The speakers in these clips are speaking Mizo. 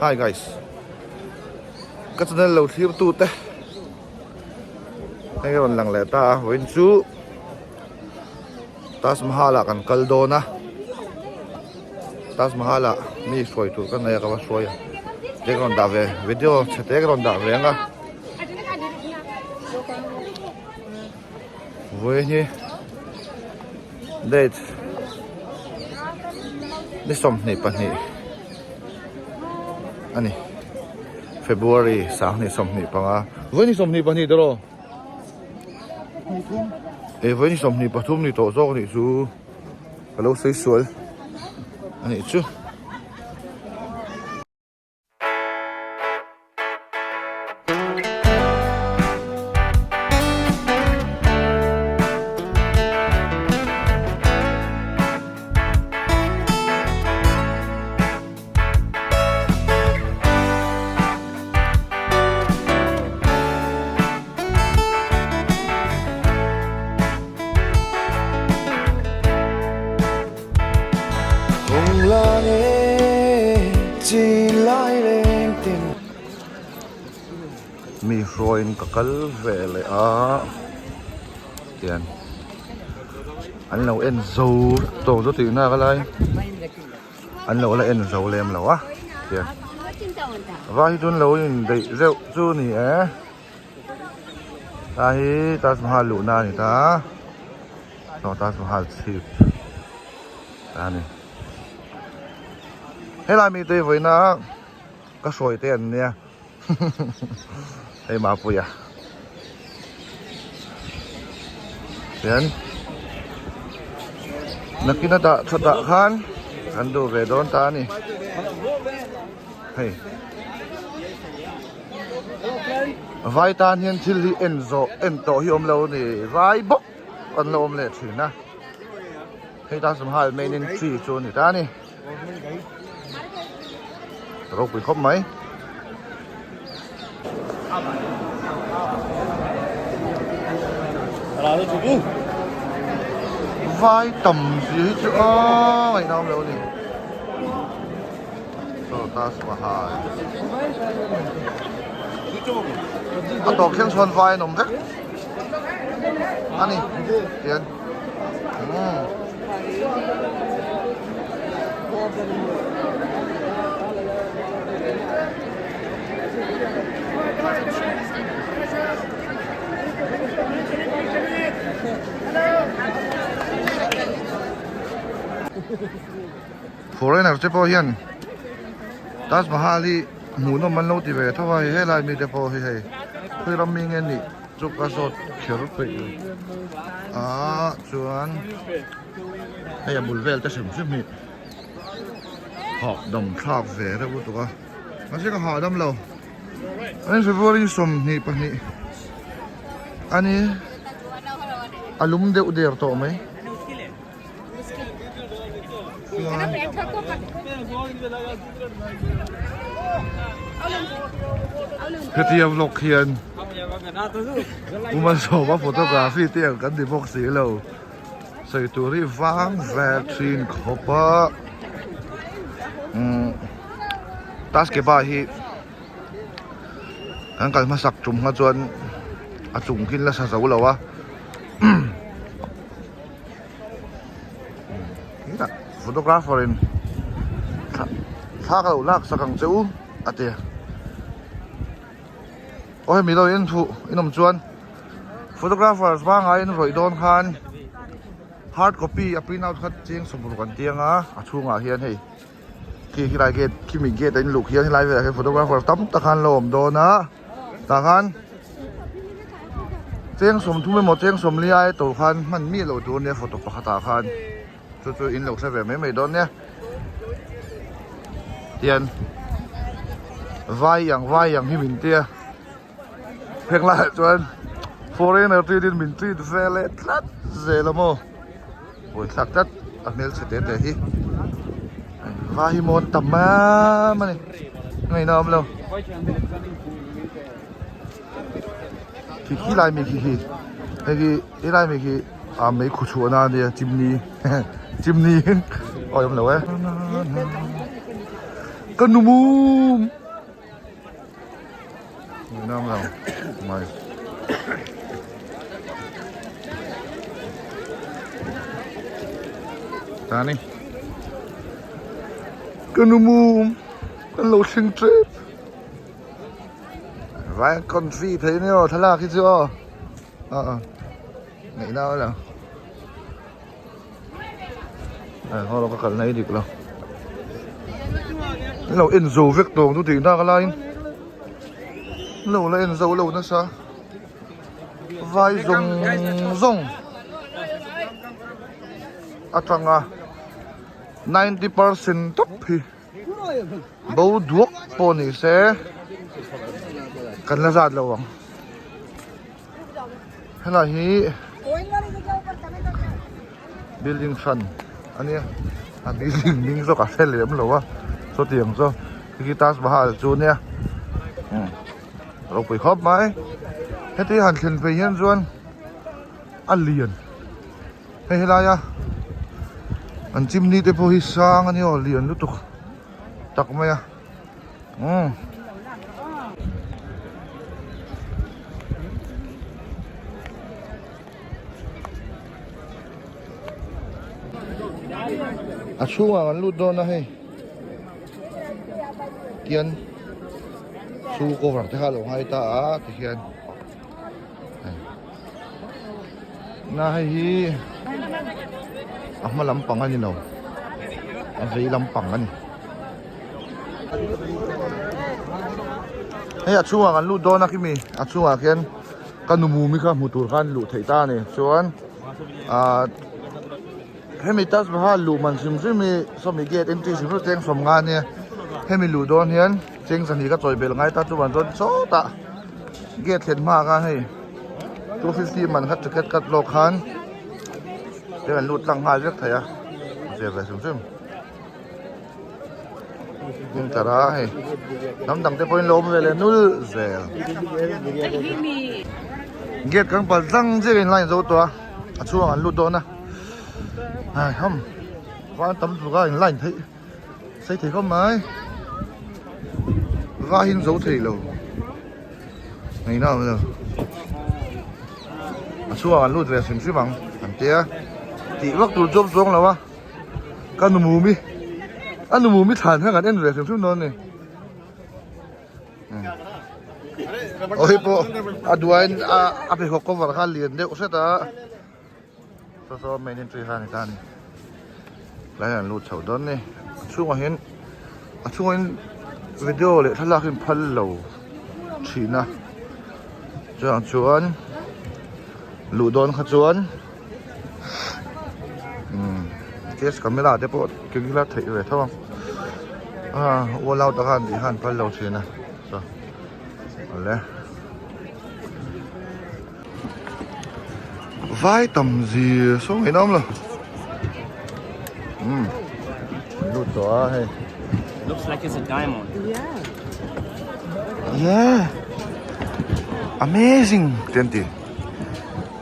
Hi guys ka channel lo thlir tu te hei rawn lang leh ta a vawiin chu Taj Mahal ah kan kal dawn a Taj Mahal ah mi hruai tur ka nei a ka va hruai a te ka rawn dah ve video chhe te ka rawn dah ve ang a. Vawiin hi date ni 22 a ni February 2025 vawiin ni 22 tawh e vawiin ni 23 ni tawh zawk a nih chu ka lo sawi sual a nih chu. Mi hruaiin ka kal ve leh a tian an lo en zo tawh chu tih nak a lai an lo la en zo lem lo a tian vai hi chu an lo indaih deuh chu a ni e. Ta hi Taj Mahal luhna a ni ta a saw Taj Mahal chhip ta a ni helai mite hi vawiina ka hruai te an nia hei Mapuia hian nakin a dah that ah khan kan duh ve dawn ta a ni hei. Vai tan hian thil hi en zawh en tawh hi awm lo a ni vai bawk an la awm leh thin a hei Taj Mahal main entry chu a ni ta a ni ropui khawp mai. Vai tam zia hi chu aaa ngaihna awm lo a ni. Saw Taj Mahal a tawp thleng chuan vai an awm vek a ni tian umm Foreigner te pawh hian Taj Mahal hi hmuhnawm an lo ti ve tho a hei helai mite pawh hi hei khawi ram mi nge nih chu ka zawt kher peih lo ah chuan hei a bul vel te hrim hrim hi hahdam thlak ve reuh lutuk a mahse ka hahdam lo an February 22 ani a lum deuh der tawh mai. Hetia vlog hian Uma Sawma photography te ang kan ni bawk si lo sawi tur hi vang ve thin khawp a umm Taskeba hi kan kal hmasak tum kha chuan a chung khi an la sa zo lo a. Photographer in thla ka lo lak sak ang che u a ti aw hemi lo in thuh in awm chuan photographer hmangai in rawih dawn khan hard copy a print out kha cheng sawmruk an tiang a a chhungah hian hei khi khilai gate khimi gate a in luh khian helai velah hian photographer tam tak khan an lo awm dawn a. Tah khan cheng 30 emaw cheng 40 ai tawh khan hman miah loh tur ania photo pakhatah khan chu chu in lo hre ve mai mai dawn nia tian vai ang vai ang hi min tia heng laiah chuan foreigner te hian min treat ve leh tlat zel a maw buaithlak tlat a hmelchhe te te hi vai hi mawn tam em a ni ngaihna awm lo khi khi lai mi khi khi hei khi helai mi khi a mei khu chhuahna a nia chimney chimney awi awm lo e. Ka nu mum. Nam lo. Mai. Ta ni. Ka nu mum. Kan lo thleng tep. Vai country thei ni aw thlalak hi chu aw. Ờ. Ngaih nau lo. Ho lo ka kal na hi dik lo. Lo en zo vek tawng chu tih nak laiin lo la en zo lo nasa. Vai zawng zawng atanga 90% tawp hi bo duak pawh ni se kan la zat lo ang. Helai hi building hran a nia a building hming zawk a hre lem lo a chutiang chu khi Taj Mahal chu nia ropui khawp mai heti han thlen phei hian chuan a lian hei helaia an chimney te pawh hi sang a nia aw lian lutuk tak mai a. Umm. A chhungah kan lut dawn a hei tian chu cover te kha a lo ngai ta a tikhian na hei hi a hma lampang a ni lo a vei lampang a ni. Hei a chhungah kan lut dawn a khimi a chhungah khian ka nu mumi kha hmu tur khan luh theih ta a ni chuan ahh hemi Taj Mahal luh man hrim hrim hi sawmi gate entry hrim hrim cheng sawmnga ania hemi luh dawn hian cheng zahnih ka chawi belh ngai ta chuan chuan sawtah gate thlen hma khan hei 250 man kha ticket cut lawk khan te kan lut tlang nghal vek thei a zia ve hrim hrim. In tlar a hei hnam dang te pawhin lo awm ve leh nul zel gate kan pal tlang chiah in line zo tawh a a chhungah an lut dawn a ai ham van tam tluk a in line theih sei thei khawp mai vahin zo thei lo ngaihna awm lo a chhungah an lut ve hrim hrim ang an tia tih vak tur zawk zawng lo a. Ka nu mumi a nu mumi thlan kha kan en ve hrim hrim dawn a ni aw hei pawh a duain a a pheikhawk cover kha a lian deuh hret a saw saw main entry kha a ni ta a ni tlai hian an lut chho dawn a ni a chhungah hian a chhungah hian video leh thlalak hi an phal lo thin a chuvang chuan luh dawn kha chuan. Umm cash camera te pawh keng ila theih ve tho ang ah all out a khan tih khan phal lo thin a chaw awle vai tam zir saw ngei nawm lo umm lut tawh a hei Looks like it's a diamond. Yeah. Yeah. Amazing. Tian ti.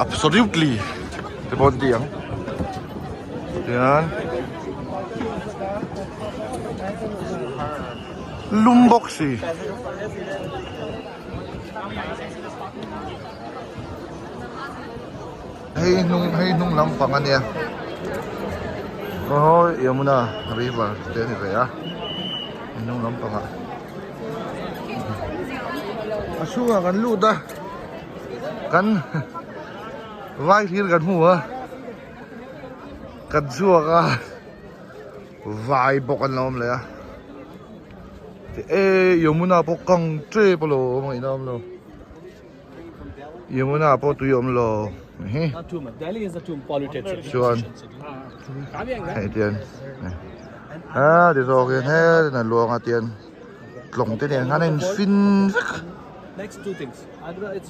Absolutely te pawh an ti ang tian lum bawk si hei hnung hei hnung lampang a nia aw Yamuna river te a ni ve a hei hnung lampangah a chhungah kan lut a. Kan vai thlir kan hmu a kan chhuak a vai bawk an lo awm leh a e Yamuna pawh kang tep alo awm a inawm lo Yamuna pawh tui a awm lo hi chuan hei tian a ti zawk hian hetin a luang a tian tlawng te nen khan a in fin vek.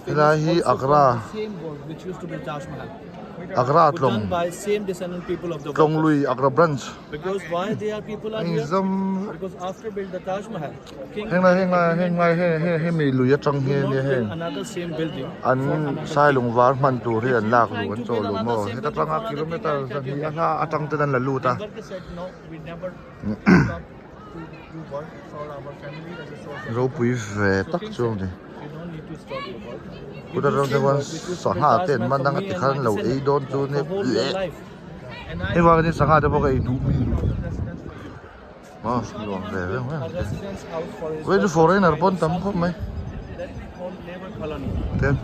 Helai hi Agra Agra tlawng tlawng lui Agra branch a inzam heng lai heng lai heng lai he he hemi lui atang hian nia heng an sailung var hman tur hi an lak luh an chaw luh maw heta tanga kilometer zahnih a hla atang ten an la lut a. Ropui ve tak chu a ni. Kut atang te chuan sangha te an man anga tikhan an lo ei dawn chu nia leh hei vangin sangha te pawh ka ei duh mi maw nuam ve reng reng te vawiin chu foreigner pawh an tam khawp mai ten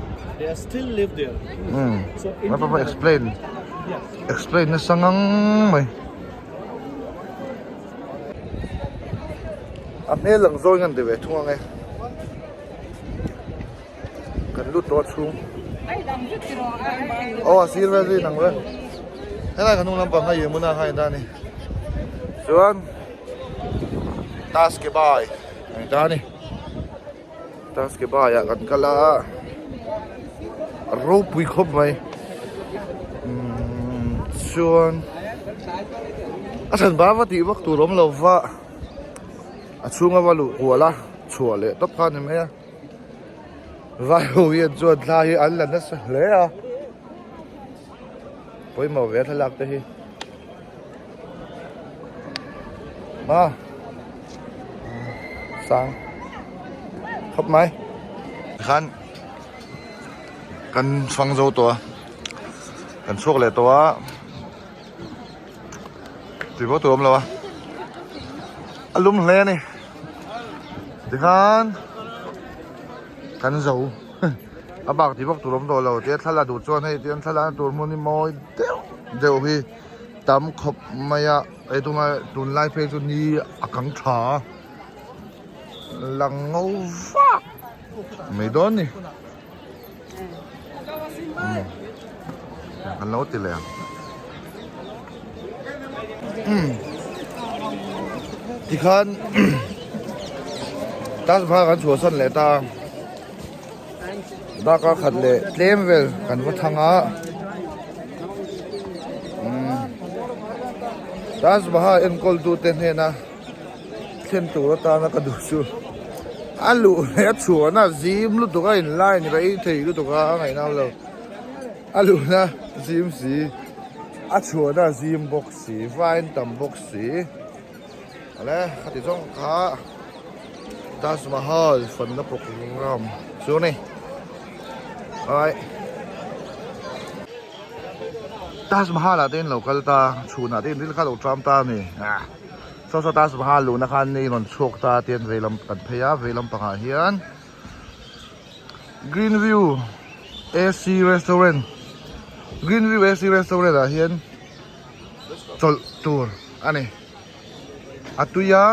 umm explain explain nasa ngang mai. A hmel lang zawng hian ti ve thung ang e kan lut tawh a chhung aw a sir vel chu inang ve helai kan hnung lampang kha Yamuna kha a ni ta a ni chuan Taske bai a ni ta a ni Taske bai ah kan kal a a ropui khawp mai umm chuan a chhan bar va tih vak tur awm lo va. A chhunga va luh kual a chhuah leh tawp kha a ni mai a vai ho hian chuan thla hi an la nasa hle a pawimawh ve thlalak te hi a sang khawp mai tikhan kan fang zo tawh a kan chhuak leh tawh a. Tui pawh tur awm lo a a lum hle a ni tikhan kan zo a bak tih bawk tur awm tawh lo tia thla la duh chuan hei tiang thla lana tur hmun hi mawi deuh deuh hi tam khawp mai a hei tunga tunlai phei chu ni a kang tha a lang ngo vak mai dawn a ni. Kan lo ti leh ang. Tikhan Taj Mahal kan chhuahsan leh ta a. Darkar khat leh tlem vel kan va thang a. Taj Mahal enkawl tute hnena thlen tur atana ka duh chu a luh leh a chhuahna zim lutuk a in line rei thei lutuk a a ngaihna lo a luhna zim si a chhuahna zim bawk si vain tam bawk si awle khati zawng kha Taj Mahal fanna program chu a ni alright. Taj Mahal ah te in lo kal ta chhunah te in ril kha lo tram ta a ni saw saw Taj Mahal luhna khan ni rawn chhuak ta tian veilam kan phei a veilam pangah hian Green View A_C Restaurant Green View A_C Restaurant ah hian chawlh tur a ni a tui a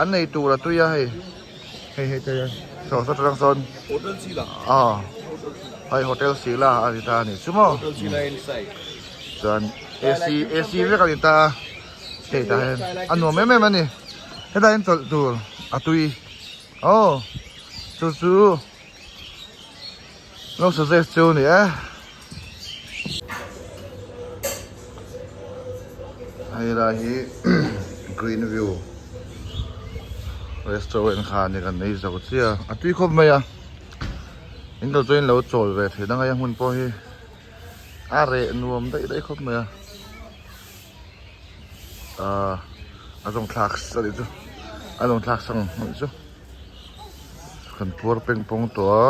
an nei tur a tui a hei. Hei hei te hian saw saw atang sawn Hotel Sila aw hei hotel Sila a ni ta a nih chu maw Hotel Sila inside chuan AC AC vek a ni ta a hei tah hian a nuam em em a ni hetah hian chawlh tur a tui aw chu chu lo suggest chu a ni e hei lai hi green view restaurant kha a ni kan nei zo chiah a tui khawp mai a in lo chuan in lo chawl ve theih ang a hmun pawh hi a reh nuam daih daih khawp mai a ahh a zawng thlak a nih chu a zawng thlak sang a nih chu kan puar peng pawng tawh a.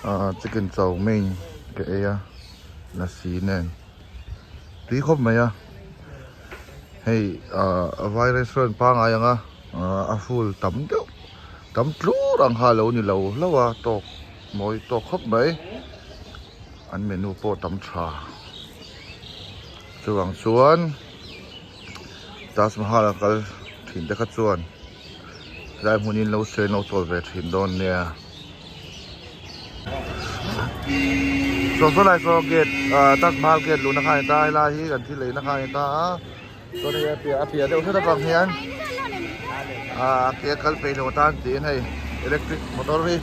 Ahh chicken chow mein ka ei a lassi nen tui khawp mai a hei ahh vai restaurant pangngai ang a ahh a full tam deuh tam tlur ang kha a lo ni lo hlauh a tawk mawi tawk khawp mai an menu pawh tam tha chuvang chuan Taj Mahal a kal thin te kha chuan. Helai hmunin lo sawi an lo chawl ve thin dawn nia. Saw saw lai saw gate ah Taj Mahal gate luhna kha a ni ta a helai hi kan thil eina kha a ni ta a chuan hei a piah a piah deuh hret avang hian ah ke a kal peih lo atan tiin hei electric motor hi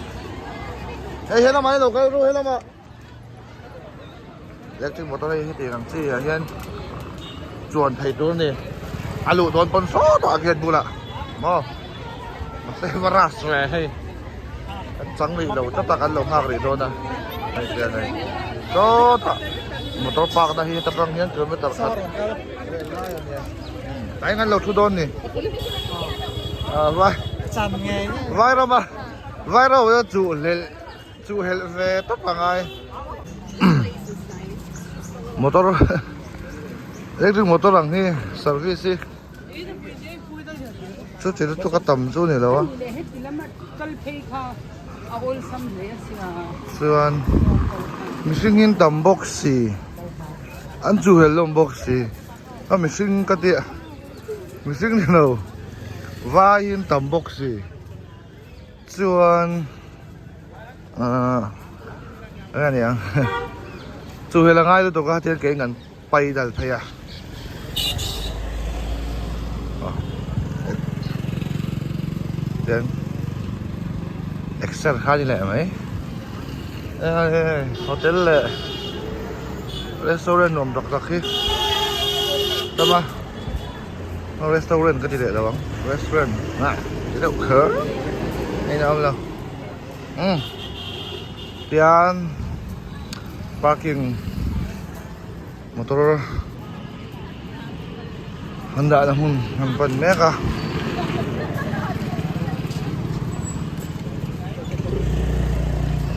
hei helamah hi lo kal ru helamah. Electric motor hei hetiang ang chi ah hian chuan thei tur a ni a luh dawn pawn sawtah a gate bulah maw mahse va rush ve hei kan chang rih lo tlat a kan lo nghak rih dawn a hei hian hei sawtah motor park na hi heta tang hian kilometer khat vel lai a nia. Tlai ngan lo thu dawn ni. Vai vai rama vai ro chu chu hlel chu helh ve tawp a ngai. Motor electric motor ang hi service hi chu chi lutuk a tam chu ni lo a. Chuan mihring in tam bawk si an chu helh hlawm bawk si. A mihring ka tih mihring ni lo vaiin tam bawk si chuan ahh eng a ni ang chu hel a ngai lutuk a tihian keiin kan pai dal phei a tihian exer kha a ni leh mai hotel leh. Restaurant nuam tak tak hi tam a restaurant ka ti leh lo ang restaurant ah ti deuh kher hei a awm lo umm tian parking motor an dahna hmun an pan mek a.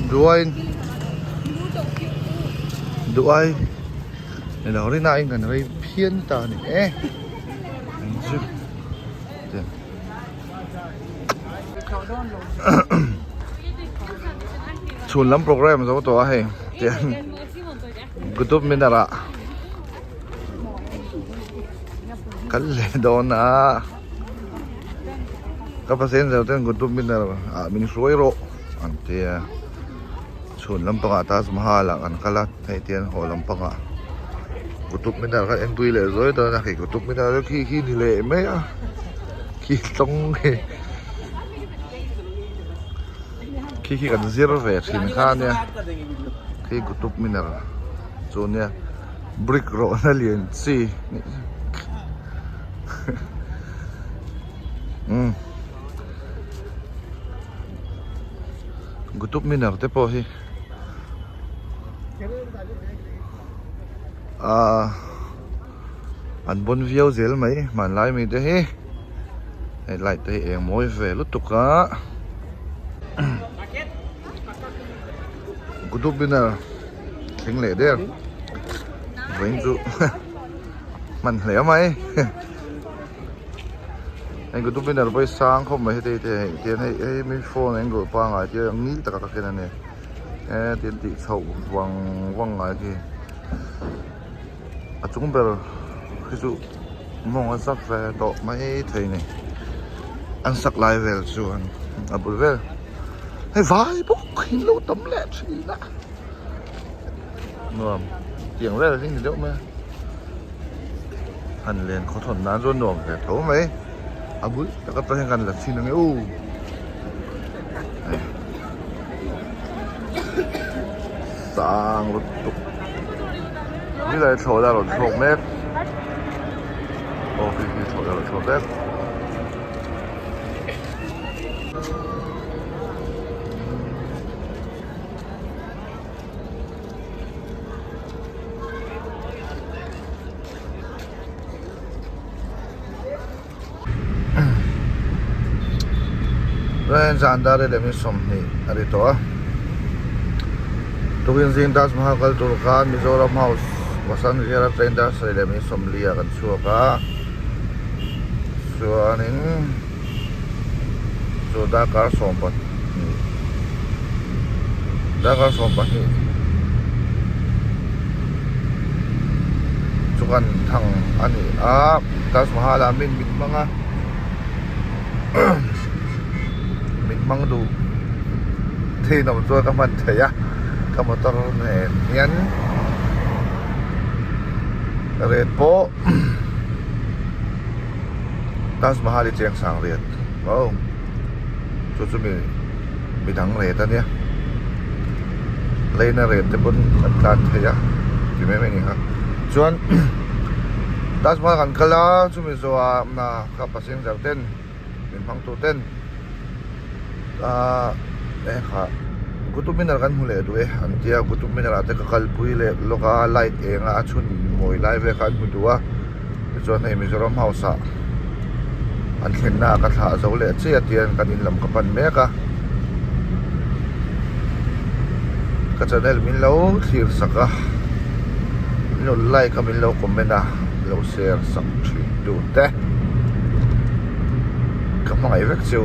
Duain Duai ni lo rin aiin kan rei phian ta a ni e chu chhun lam program zo tawh a hei tian Qutub Minar ah kal leh dawn a ka passenger ten Qutub Minar ah min hruai rawh an tia chhun lampangah Taj Mahal ah kan kal a hei tian haw lampangah Qutub Minar kha en pui leh zuai dawn a hei Qutub Minar chu khi khi ni leh mai a khi tawng khi khi khi kan zir ve thin kha ania khi Qutub Minar chu nia. Brick rawhna lian chi umm Qutub Minar te pawh hi ahh an bawn viau zel mai hmanlai mi te hi hei light te hi eng mawi ve lutuk a Qutub Minar. Thleng leh der vawiin chu hman hle mai hei Qutub Minar pawh hi sang khawp mai heti te hei tian hei hei mi phone angle pangai te ngil taka ka ken a ni e tian tih chhoh vang vang ngai khi a chung ber khi chu mawng a zak ve tawh mai thei a ni an sak lai vel chuan a bul vel hei vai bawk hi lo tam leh thin a. Nuam tiang vel hi ni deuh mai a han len khaw thawn nan chuan nuam ve tho mai a bul tak atang hian kan la chhin ang e u sang lutuk nilai thlawh la rawn thlawk mek aw khi khi thlawh la rawn thlawk mek. Chuan zan dar leh mi 20 a ri tawh a tukin zing Taj Mahal kal tur khan Mizoram House Vasant Vihar train dar 7 leh mi 40 ah kan chhuak a chuanin Chu darkar 12 darkar 12 chu kan thang a ni a Taj Mahal ah min min hmang a min hmang duh thin awm chuan ka hman thei a ka motor nen hian ret pawh. Taj Mahal hi cheng sang riat oh chu chu mi midang ret ania leina ret te pawn kan tlan thei a ti mai mai a ni kha chuan Taj Mahal kan kal a chumi zawhah na kha passenger ten min hmang tur ten ahh eng kha Qutub Minar kan hmu leh duh e an tia Qutub Minar ah te ka kalpui leh lawk a light eng a a chhun mawi lai vel kha an hmu duh a tichuan hei Mizoram house ah. An thlenna ah ka thlah zo leh chiah tian kan in lam ka pan mek a. Ka channel min lo thlir sak a, min lo like a, min lo comment a, min lo share sak thin tu te. Ka hmangaih vek chu.